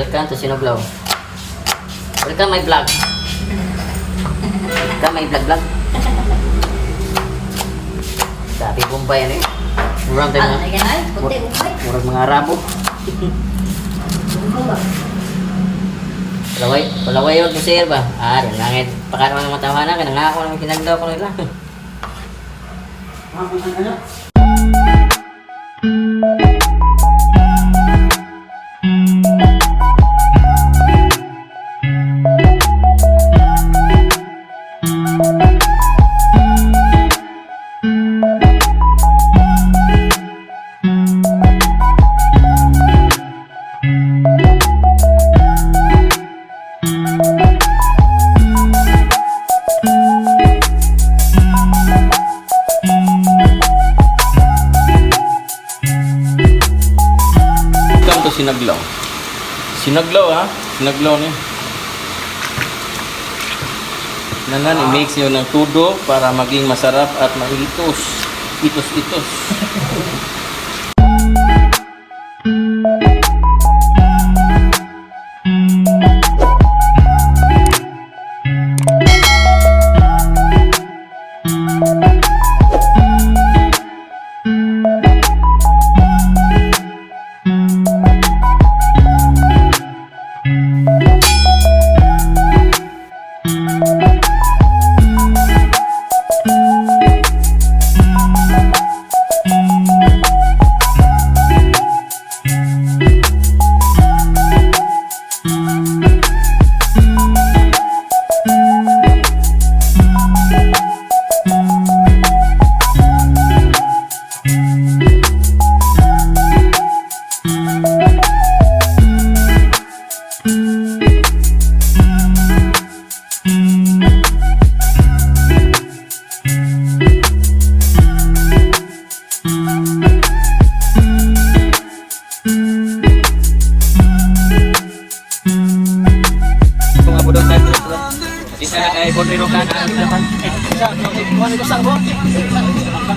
Welcome to Sinuglaw. Welcome my vlog. Welcome my vlog vlog. Sabi Bombay ano eh. Murang tayo Ah, mga, ay, ay, puti, upay. Murang mga Arabo. Bumba ba? Palaway, palaway yun to sir ba? Ah, di langit. Pakaroon ng matawa na, kanangako naman sinagdaw ko nila. Welcome to Sinaglaw. Sinaglaw ha? Sinaglaw ni. Nanan, i-mix nyo ng tudo para maging masarap at maitos. Itos-itos.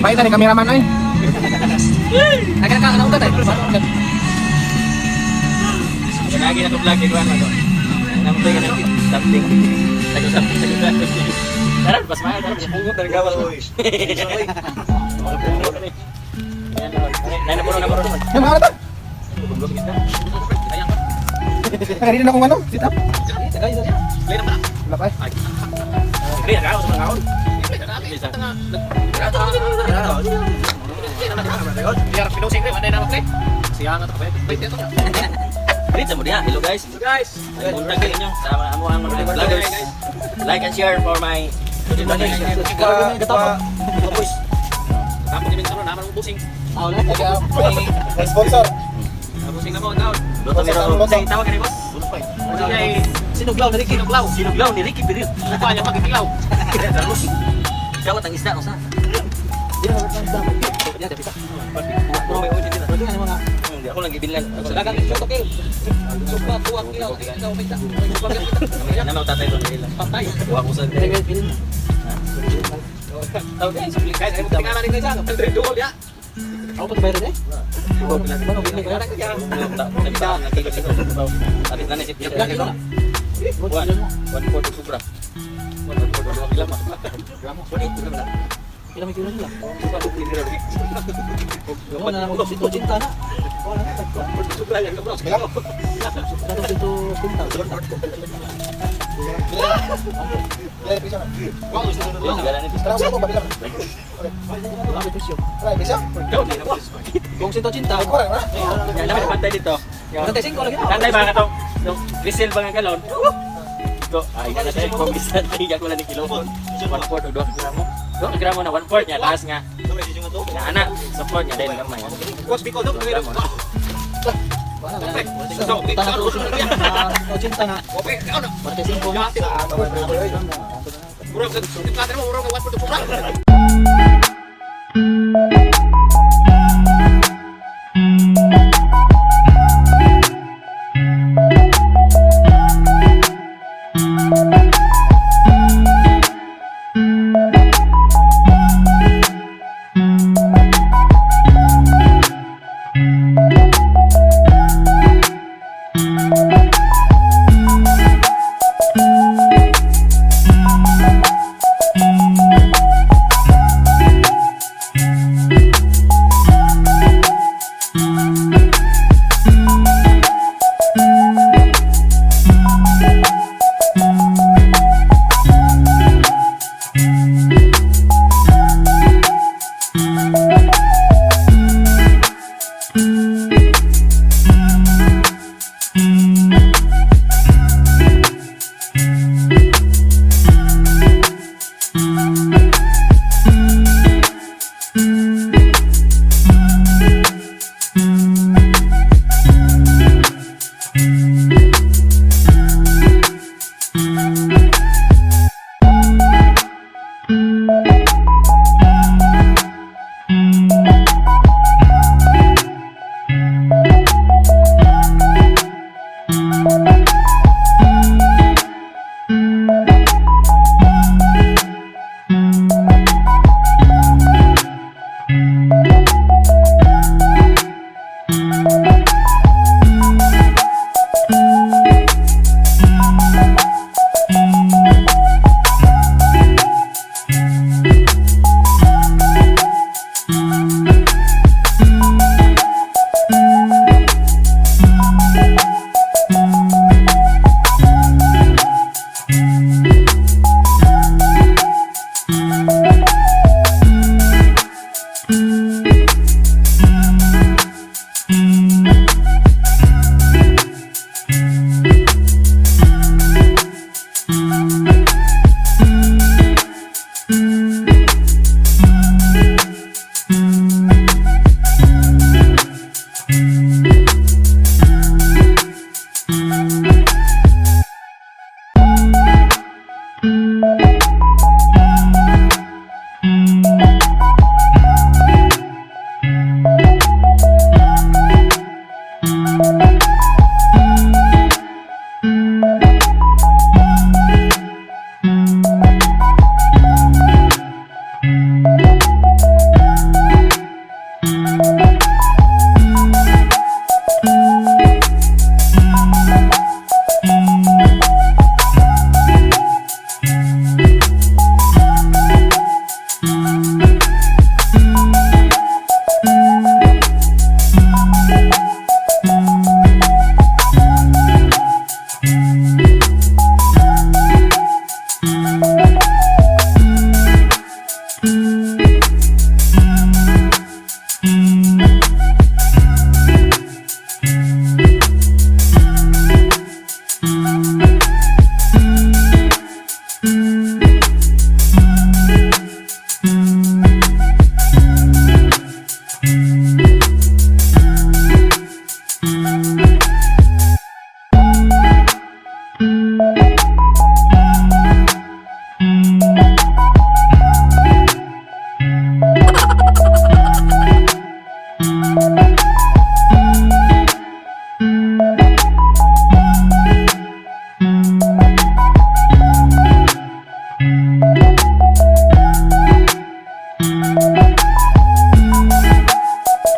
Pakita ni cameraman ay. Lagi na to vlog, ikuan mo to. Nampay ka na. Something. Tago something, tago something. Tara, pas mahal. Tara, pungot talaga wala. Oy. Nay, na puro. Yung mga ta. Nakarito na kung ano, sit up. Wala pa eh. Dito mo diha. Hello guys. Hello guys. Buntag kayo inyo sa mga amo ang mga vloggers. Like and share for my boys. May sponsor. Luto ni Ro. Tawag ka ni boss. Sinuglaw na Ricky. Sinuglaw. Sinuglaw ni Ricky Peril. Mukha niya pagkikilaw. Carlos. Kawat ang isda usa. Hindi ako lang gibilan. Ako lang Dagang gibilan. ito kil. Sugba tuwa kilaw. Ikaw may ta. Ano tatay doon nila. Patay. Kuha ko sa Tawag guys, Guys, ay tingnan natin guys. Pedro ya. Ako pa bayad eh. Pila may kilo nila. Wala na lang 180 na. Wala na. Wala presyo na. Tara sa ba bilang? Wala presyo. Kung 180. Ay kurang na. 45 lagi na. Tatay ba ka tong Grisel ba nga galon? Ito, ay na tayo kung bisa tayo ko lang ni kilo. 1/4 o 2 gramo. 2 gramo na 1/4 niya taas nga. Na ana, support niya dahil gamay. Gramo na. 80 na. 45 na.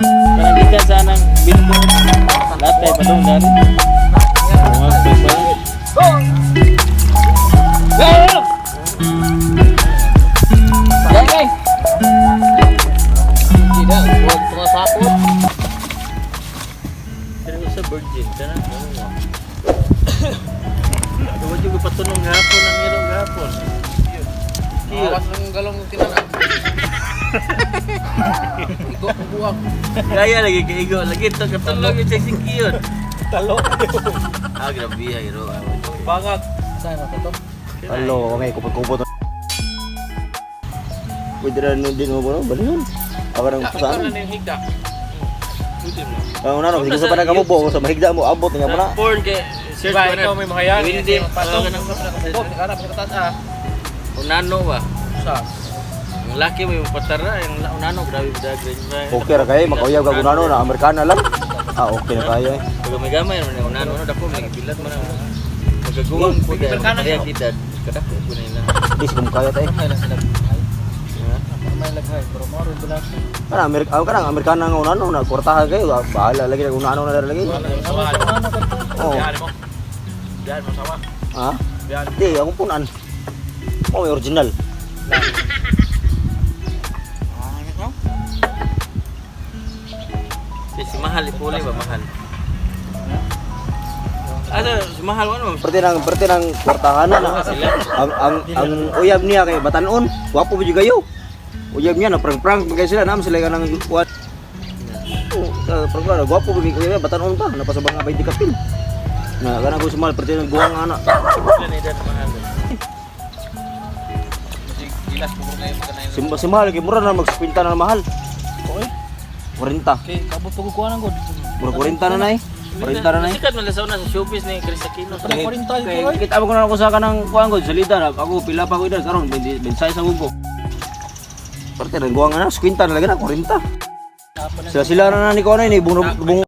Kanang gikan sa anang bimbo. Lahat ay padung dan. Hindi na, huwag tumasapot. Pero sa virgin kana mo. Wa jud ko patunong hapon ang ilong hapon. Awas ng galong tinanan. Igo, buwak. Gaya lagi kay igo lagi to katulog yung sa kiyon. Talo. Ah, grabe ay ro. Bangag. Saan na to? Talo, okay, kupot-kupot. Pwede na nun din mo ba? Balihon. Ako nang saan? na yung higda. Ang una, no, sige sa panang kamo sa mahigda mo, abot nga mo na. Porn kay search Diba, ko na. ikaw may mga yan. Hindi. Patong. Ah, Bob, hanap sa katas ah. Unano ba? Sa. Ang laki mo yung patara, ang unano grabe dagan. Okay ra kayo, makauyab ka gunano na Amerikana lang. Ah, okay na kayo eh. Gamay-gamay man ang unano no dako may gibilat man ang magaguwang po dahil kaya edad kadako po na ila. Di sa kaya tayo. May lang sila. May laghay, pero mo rin dala. Kana Amerika, ah, kanang Amerikana nga unano na kwartahan kayo, ah, bahala lagi na unano na lagi. Oh. Biyahan mo. Biyahan mo sama. Ha? Biyahan. Di, akong punan. Oh, may original. Si mahal ipuli ba mahal? Ano, si mahal ano? Perte nang kwartahan na. Ang uyab niya kay batanon, gwapo ba jud kayo? Uyab niya na prang-prang bagay sila nam sila kanang kuan. Oh, prang prang gwapo ba kayo batanon pa napasabang nga 20 kapil. Na kanang ko sumal perte nang guwang ana. Sila ni edad mahal. Gilas po na yung kanay. Simba si mahal kay mura na magspinta na mahal. Okay. 40. Okay, kabot ko kuha ng god. Mura 40 na nay. 40 na nay. Sikat man sa una sa showbiz ni Chris Aquino. Kaya 40 Kay ko ay. kita ko na ako sa kanang kuan ko salida na ako pila pa ko edad karon 26 sa ko. Perte nang guwang ana, 50 na lagi na 40. Sila sila na ni kuan ni bung bung